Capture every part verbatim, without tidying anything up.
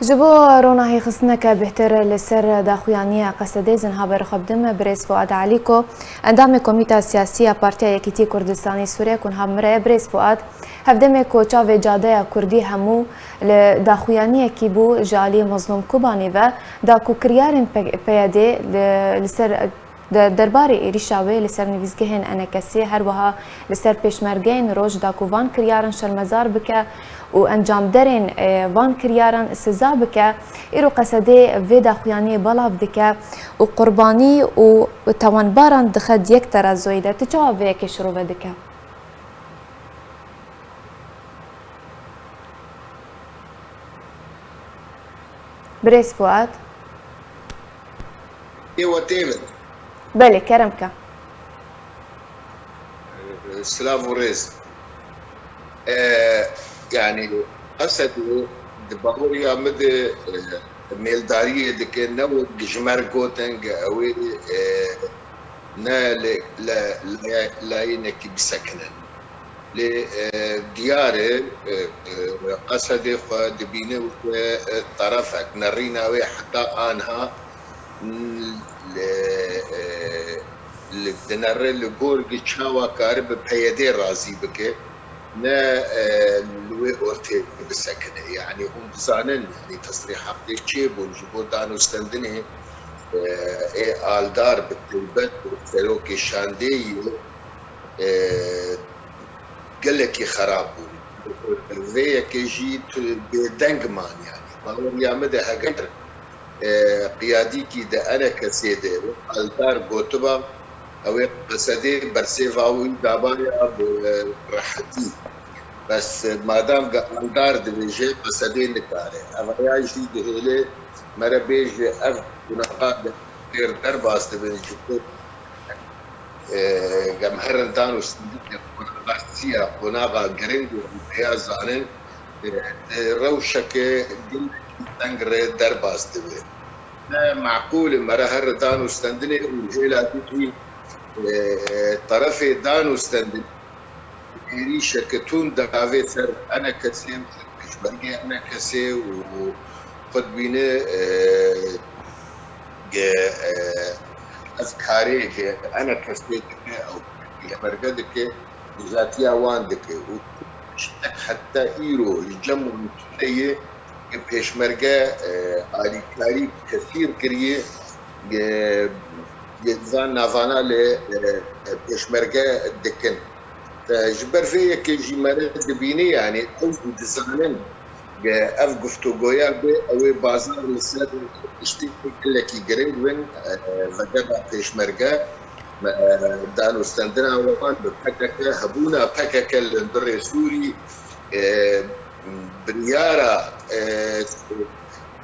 Ji bo ronahîxistineke bêhtir li ser daxuyaniya Qesedê, ez niha ber xwe bidim birêz Fuad Elî, ku endamê Komîta Siyasî ya Partiya Yekîtî Kurdistanê Sûriyê, ku niha bi me re ye. Birêz Fuad, hevdemê ku çavê cadeya Kurdî hemû li daxuyaniyekî bû ji alî Mezlûm Kobanî ve, da ku kiryarên P-, P Y D'ê li, li ser De-, derbarê êrîşa wê li ser nivîsgehên E N K S'ê, her wiha li ser pêşmergeyên roj da ku van kiryaran şermezar bike û encamderên, e, van kiryaran siza bike, îro Qesedê vê daxuyaniyê belav dike û qurbanî û tawanbaran dixe di yek terazoyê de. Tu çawa vê yekê şirove dike? Birêz Fuad. Ê we tê min. Belê, kerem ke. Silav û rêz. E, yanî, Qesedê di baweriya min de, e, mêldariyê dike, ne wek ji me re gotin, ge ew ê, e, ne li, li, li, layînekî bisekinin. Lê, e, diyar e, e, e, Qesedê xwe dibîne weke, e, terefek, nerîna wê heta aniha, n-, li, e, li dinere li gor gi çawa karibe P Y D'ê razî bike, ne, e, li wê ortê bisekine. Yanî hûn dizanin, yanî tesrîhatê çêbûn ji bo danûstendinê, e, ê Aldar bi taybet serokê şandê yê, e, gelekî xerab bûn. Vê yekê jî tu bêdeng man, yanî. Baweriya min de heger, e, qiyadîkî di E N K S'ê de Aldar gotiba, ew ê Qesedê bersêva wî dabaya bi rehetî. Bes madam ge Aldar dibêje, Qesedê nikare. Evaya jî dihêle mere bêje ev qonaxa de pêr derbas dibin ji bo, e, gem herin dan û stendinê qonaxa siya, qonaxa giring û peya zanin, e, e, rewşeke gelekî teng re derbas dibe. Ne meqûl e, mere her dan û stendinê û hêla dî, e, terefê dan û stendinê êrîşeke tund davê ser E N K S'ê û ser pêşmergê E N K S'ê û xwe dibîne, e, ge, e, ev karê ge E N K S'ê dike, ew pêşmerge dike, dijatiya wan dike û tiştek heta îro li cem wan tune ye, ge pêşmerge, e, alîkarî kesîr kiriye, ge, ge van navana li, e, pêşmerge dikin. Te ji ber vê yekê jî me re dibînî, yanî ew jî dizanin, ge ev guftûgoya bê, ew ê bazar li ser tiştê gelekî giring bin, e, vedera pêşmerge, e, danûstendina wan bi P K K, hebûna P K K li hundirê Sûrî, e, biryara, e,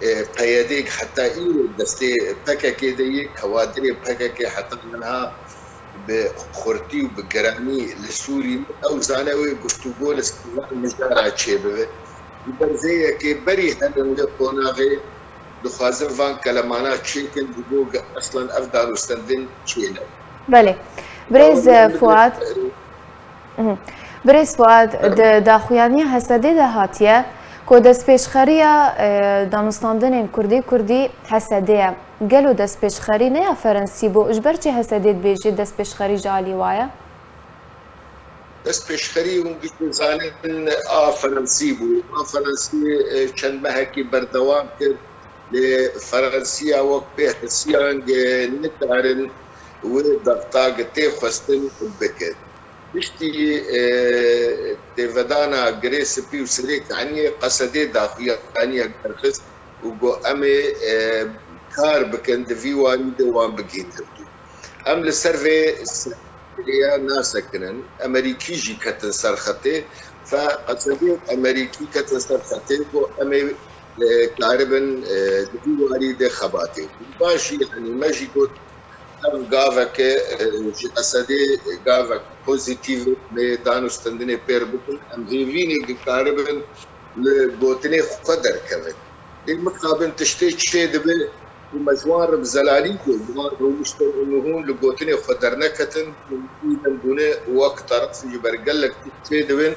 e, P Y D heta îro destê P K K de ye, kewadirê P K K heta niha bi xurtî û bi giranî li Sûrî ne, ew zane wê guftûgo li ser van mijara çêbibe. Ji ber vê yekê berî herin li qonaxê dixwazin van kelemana çêkin, ji bo ge eslen ev danûstendin çêne. Belê. Birêz Fuad. Mhm. Birêz Fuad, di daxuyaniya H S D'ê de hatiye ku destpêşxeriya, e, danûstandinên Kurdî Kurdî H S D'ê ye. Gelo destpêşxerî ne ya Ferensî bû? Ji ber çi H S D dibêje destpêşxerî ji alî wa ye? Destpêşxerî hûn giştî zanin a Ferensî bû. A Ferensî, e, çend mehekî berdewam kir. Lê Ferensiya wek pê hisiyan ge nikarin wê dexta ge tê xwestin bikin. Piştî, e, têvedana Girê Spî û Serê Keniyê Qesedê daxuyaniyek derxist û got, em ê, e, kar bikin di vî warî de wan bigihînin dû. Em li ser vê serê ya nasekinin. Emerîkî jî ketin ser xetê. Fe Qesedê û Emerîkî ketin ser xetê, got, em ê, e, karibin, e, di vî warî de xebatê. Baş jî, yanî me jî got, ev gaveke, e, ji Esedê gavek pozîtîf, lê danûstendinê pêr bikin. Em hêvî ne dikaribin li gotinê xwe derkevin. Lê mixabin tiştê çê dibe û me ji wan re bi zelalî got, ji wan rûniştin û hûn li gotinê xwe derneketin, hûn îdem bûne wek teref ji ber gelek tişt çê dibin,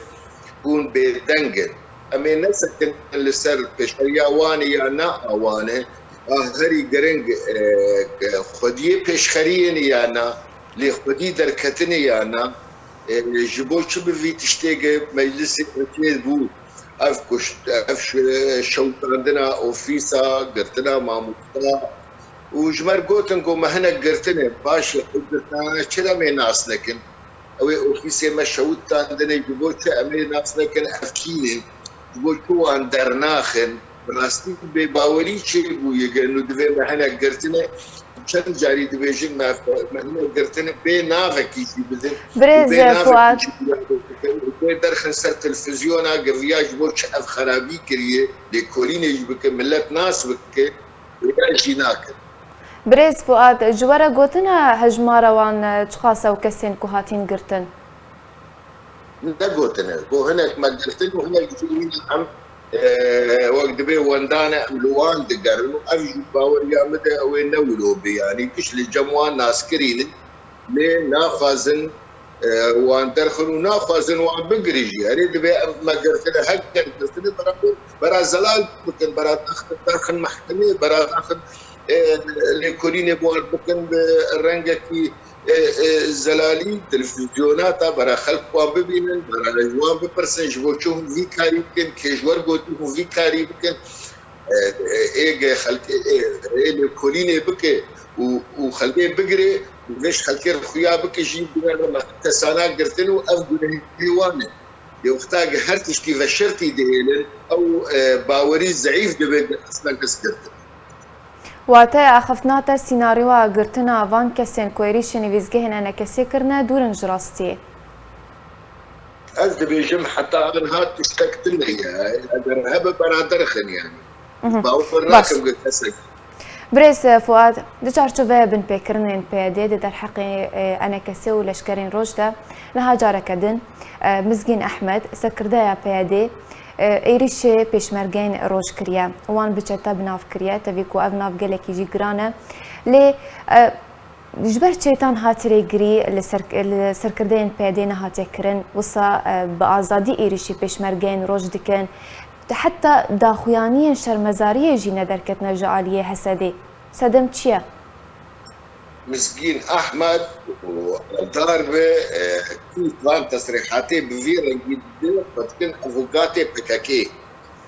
hûn bêdeng in. Em ê nesekinin li ser pêşxeriya wan e ya na a wan e. A herî giring, e, xwediyê pêşxeriyê ne ya na, lê xwedî derketinê ya na. E, ji bo çi bi vî tiştê ge meclisê Tirkiyê bû? Ev kuşt-, ev şe-, şewitandina ofîsa, girtina mamosta. Û ji me re gotin ku me hinek girtine, baş e, ew girtinane çira em ê nas nekin? Ew ê ofîsê me şewitandine, ji bo çi em ê nas nekin? Ev kî ne? Ji bo çi wan dernaxin? Bi rastî bêbawerî çêbûye, gelo divê me hinek girtine. Çend carî dibêjin me, me hinek girtine, bê navekî jî bidin. Birêz Bê navekî Fuat. jî bidin. Bê derxin ser televîzyona, ge viya ji bo çi ev xerabî kiriye, lêkolînê jî bike, millet nas bike, vêya jî nakin. Birêz Fuat, ji we re gotine hejmara wan, e, çiqas e û kesên ku hatin girtin? Negotine. Got hinek me girtin û hinek jî em, e, wek dibê wendane em li wan digerin û ev jî baweriya min de ew ê ne wilo be. Yanî giş li cem wan naskirî ne, lê naxwazin, e, wan derxin û naxwazin wan bigirin jî. Erê, divê ev me girtine, heger girtine, bera, bera zelal bikin, bera daxin, daxin mehkemê, bera daxin, e, lêkolînê bi wan bikin, bi rengekî e, e, zelalî, televîzyona ta bera xelk wan bibînin, bera ji wan bipirsin, ji bo çi hûn vî karî bikin, kê ji we re gotî hûn vî karî bikin. E, e, ê ge xelkê, e, ê lêkolînê bike û, û xelkê bigire, vê ji xelkê re xuya bike jî, bigere me kesana girtin û ev gunehê wan e. Lê wexta ge her tiştî veşertî dihêlin, ew, e, bawerî zeîf dibe, ge aslan kes girtin. Wateya axiftina te sînaryoya girtina van kesên ku êrîşên nivîzgehên enekesê kirine dûr in ji rastiyê? Ez dibêjim heta niha tiştek tune ye. Eger hebe bera derxin yanî. Mhm. Bawer Baş. nakim ku kesek. Birêz Fuat, di çarçoveya binpêkirinên P Y D di derheqê, e, enekesê û leşkerên roj de niha careke din, e, Mizgîn Ehmed, serkirdeya P Y D, e, êrîşê pêşmergeyên roj kiriye. Wan bi çete bi nav kiriye, tevî ku ev nav gelekî jî giran e. Lê, e, ji ber çêtan hatirê girî li ser, li serkirdeyên P Y D nehatiye kirin, wisa, e, bi azadî êrîşî pêşmergeyên roj dikin. Heta daxuyaniyên şermezariyê jî nederketine ji aliyê H S D'ê. Sedem çi ye? Mizgîn Ehmed û Eldar be, e, kî van tesrîhatê bi vî rengî dide, xwe dikin avokatê P K K.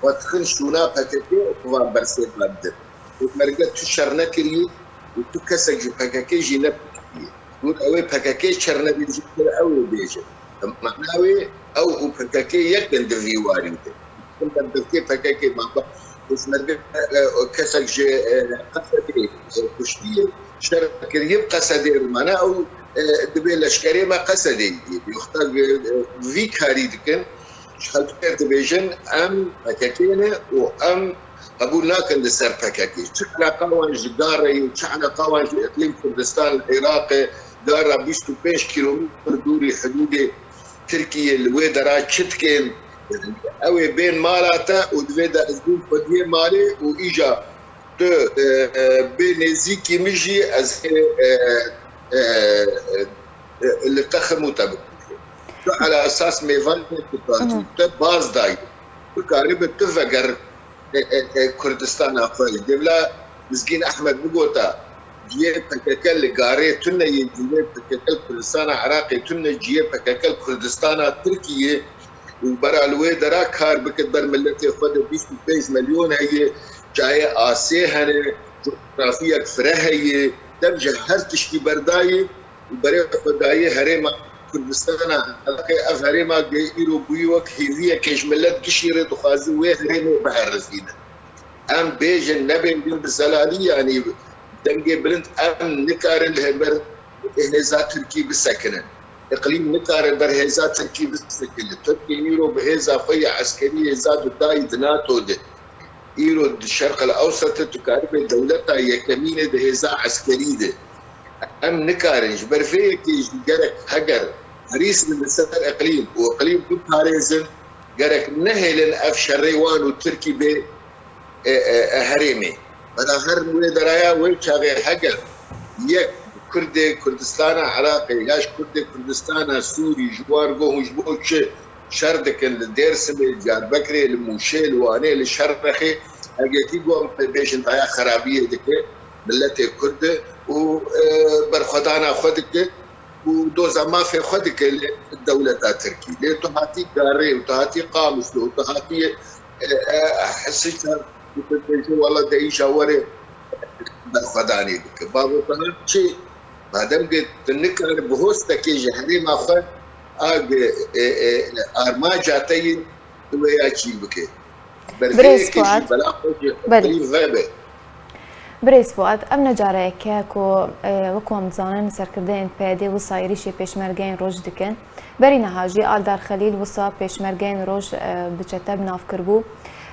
Xwe dikin şûna P K K û xwe van bersê van didin. Pêşmerge tu şer nekirî û tu kesek ji P K K jî nepiştiye. Got ew ê P K K şer nebêjin, ew ê bêjin. Mana wê ew û P K K yek in di vî warî de. Ber destê P K K maba. Pêşmerge, e, kesek ji, e, Qesedê, e, kuştiye, şer kiriye bi Qesedê re. Mana ew, e, dibê leşkerê me Qesedê yê. Wexta, e, vî karî dikin, ji xelkê re dibêjin, em P K K ne û em qebûl nakin li ser P K K. Çi eleqa wan ji Garê ye, çi eleqa wan ji Îqlîm Kurdistan li Iraqê, Gara bîst û pênc kîlometr dûrî hidûdê Tirkiyê, li wê dera çi dikin? Ew ê bên mala te û divê de ez bûm xwediyê malê û îja tu, e, e, bê nêzîkî min jî ez ê, e, e, e, li texim û te bikujim. Tu ala esas mêvanê tu Hı hı. te baz dayî. Tu karibe tu veger e, e, e, Kurdistana xwe. Devla Mizgîn Ehmed bigota, ciyê P K K li Garê tune ye, ciyê P K K li Kurdistana Iraqê tune, ciyê P K K li Kurdistana Tirkiyê û bera li wê dera kar bike ber miletê xwe de bîst û pênc milyon heye, çayê asê hene, cografiyek fire heye, dev ji her tiştî berdayê. Û berê xwe dayê herêma Kurdistana Iraqê, ev herêma ge îro bûyî wek hêviyekê ji milet gişî re dixwazin wê herêmê biherifînin. Em bêjin nebên din bi zelalî, yanî dengê bilind, em nikarin li hember hêza Tirkî bisekinin. Îqlîm nikare ber hêza Tirkî bisekine. Tirkî îro bi hêza xwe ya eskerî, hêza dudayî di NATO de. Îro di Şerq el Ewset de tu karibê dewleta yekemîn ê di hêza eskerî de. Em nikarin, ji ber vê yekê jî gerek heger herîs bin li ser iqlîm û iqlîm biparêzin, gerek nehêlin ev şerê wan û Tirkî bê, e, e, e, herêmê. Bela her wê deraya wê çaxê heger yek Kurdê Kurdistana Iraqê ya ji Kurdê Kurdistana Sûrî ji wan go hûn ji bo çi şer dikin li Dêrsimê, Diyarbekirê, li Mûşê, li Wanê, li Şermexê, hergekî got bêjin daya xerabiyê dike miletê Kurd û, e, berxwedana xwe dike û doza mafê xwe dike li dewleta Tirkî. Lê tu hatî Garê û tu hatî Qamişlo û tu hatî, e, e, Hisican û tu dibêjî wela de îja were berxwedanê bike. Babo, tu hat çi? Madem ke tu nikare bi hostekê ji herêma xwe a, e, e, armanca te yê, tu wê ya çî bike. Bervê Birêz yekê jî Fuat. Bela xwe ji Belê. Qirî vebe. Birêz Fuat, ev ne careyek e ku, e, wekû em dizanin, serkirdeyên P Y D wisa êrîşê pêşmergeyên Roj dikin. Berî niha jî Aldar Xelîl wisa pêşmergeyên Roj, e, bi çete bi nav kiribû.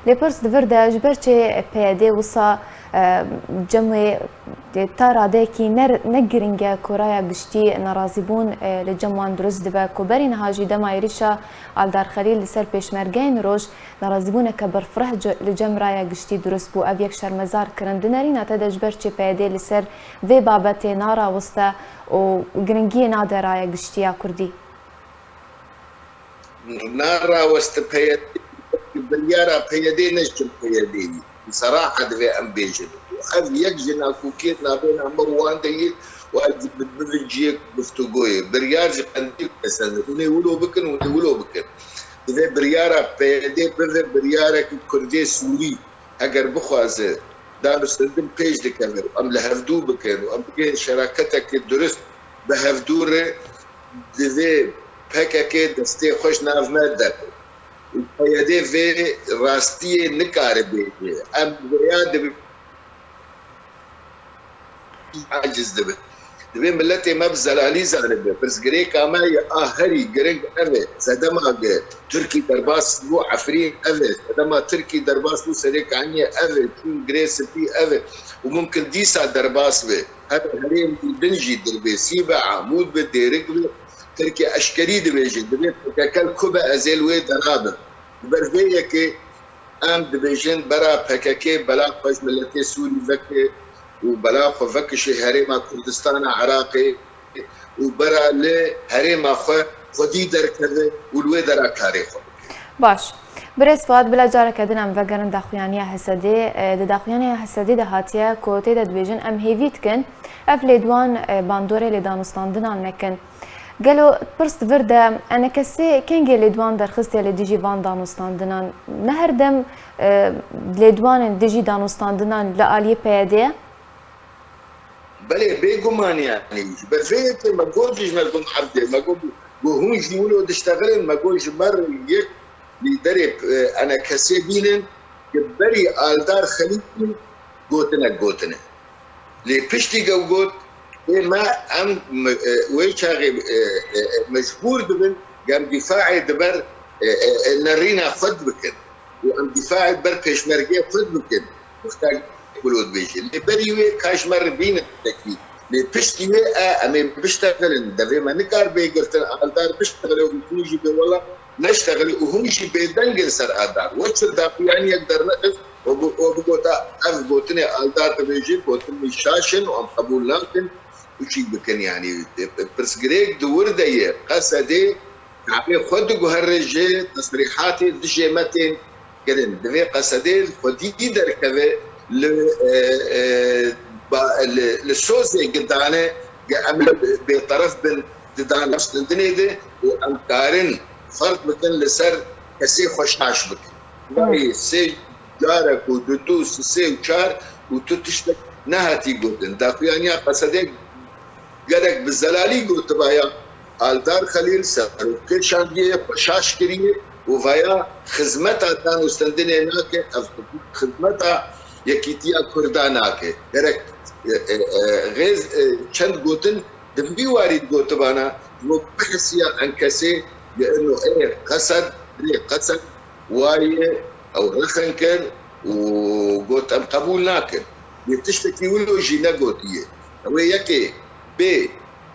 Lê pirs di vir de, ji ber çi P Y D wisa, e, cem wê, e, ta radeyekî ne, ne giring e ku raya giştî nerazîbûn, e, li cem wan dirust dibe, ku berî niha jî dema êrîşa Aldar Xelîl li ser pêşmergeyên Roj nerazîbûneke berfireh ce-, li cem raya giştî dirust bû. Ev yek şermezar kirin. Di nerîna te de ji ber çi P Y D li ser vê babetê narawiste û giringiyê nade raya giştî ya Kurdî? Naraweste P Y D, biryara P Y D ne ji P Y D yî. Bi seraha divê em bêjin. Ev yek ji nakokiyê navbêna me û wan de yê û ev bi, bi, bi ciyek guftûgoyê. Biryar ji qendîl kesendir. Hûn ê wilo bikin, hûn ê wilo bikin. Divê biryara P Y D bibe biryarek Kurdê Sûrî. Eger bixwaze danûstendin pêş dikeve û em li hevdû bikin û em bigihên şeraketeke dirust bi hevdû re, divê P K K destê xwe ji nav me derxe. Û P Y D vê rastiyê nikare bêje. Em vêya dibin aciz dibin. Divê miletê me bi zelalî zanibe. Pirsgirêka me ya a herî giring ev e. Sedema ge Tirkî derbas bû Efrîn ev e. Sedema Tirkî derbas bû Serêkaniyê ev e. Çûn Girê Spî ev e. Û mumkin dîsa derbas be. Her herêm din jî dir bê, Sî be, Amûd be, Dêrik be. Tirkiye eşkerî dibêje, dibê P K K li ku be ez ê li wê derabim. Li ber vê yekê em dibêjin bera P K K bela xwe ji miletê Sûrî veke û bela xwe vekişe herêma Kurdistana Iraqê û bera li herêma xwe xwedî derkeve û li wê dera karê xwe bike. Baş. Birêz Fuat, bila careke din em vegerin daxuyaniya H S D'ê. E, di daxuyaniya H S D'ê de hatiye ku tê de dibêjin, em hêvî dikin ev lêdwan, e, bandorê lê danûstandinan nekin. Gelo pirs di vir de, E N K S kengê lêdwan derxistiye li dijî van danûstandinan? Ne her dem, e, lêdwanên dijî danûstandinan li aliyê P Y D ye? Belê, bêguman, yanî ji ber vê yekê me got, ji me got Ebdê, me got, got hûn jî wilo diştexilin, me got ji me re yek lîderê, e, E N K S'ê bînin, ki berî Aldar Xelîl gotinek gotine. Lê piştî ew got, ê me em, e, wê çaxê, e, e, e, mecbûr dibin, em dîfaê di ber, e, e, e, nerîna xwe bikin. Û em dîfaê ber pêşmergê xwe bikin. Wexta ku lo dibêje. Lê berî wê ka ji me re bîne tiştekî. Lê piştî wê e, em ê biştexilin. Devê me nikar bê girtin, Aldar biştexile û hûn jî bê wela neştexilî û hûn jî bêdeng in ser Aldar. Wek çi daxuyaniyek dernexist û bi, û bigota ev gotinê Aldar dibêje, gotinê şaş in û em qebûl nakin û çî bikin. Yanî pirsgirêk di wir de ye. Qesedê Çavê xwe diguhere ji tesrîhatê dijê me tên kirin. Divê Qesedê xwedî derkeve li, e, e, ba-, li, li sozê gidane ge em bêteref bin di danûstendinê de û em karin ferq bikin li ser kesê xwe şaş bikin. Vay sê carek û du, du, sê û çar û tu tiştek nehatî gotin. Daxuyaniya Qesedê gelek bi zelalî gotiba ya Aldar Xelîl serokê şandiyê xwe şaş kiriye û vaya xizmeta danûstendinê nake, ev xizmeta yekîtiya Kurda nake. Gerek, e, e, e, xêz, e, çend gotin di vî warî gotibana, ji bo bihisiya enkesê, li ino ê Qesed, rê Qesed, Wayê ew rexin kir û got, em qebûl nakin. Lê tiştekî wilo jî negotiye. Ew ê yekê bê,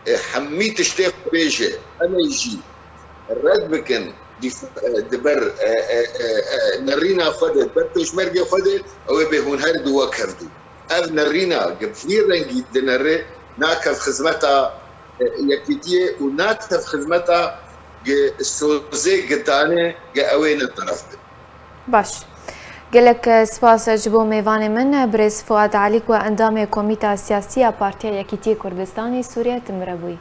e, hemî tiştê xwe bêje, em ê jî red bikin dîf-, e, di ber, e, e, e, e, nerîna xwe de, di ber pêşmergê xwe de, ew ê bê hûn her du wek hevdû. Ev nerîna, gi vî rengî dinere, nakev xizmeta, e, yekîtiyê û nakev xizmeta, gi sozê gi dane gi ew ê ne teref bin. Baş. Gelek spas ji bo mêvanê min, birêz Fuad Elî ku endamê Komîta Siyasî ya Partiya Yekîtiyê Kurdistanê Sûriye, tu min re bûyî.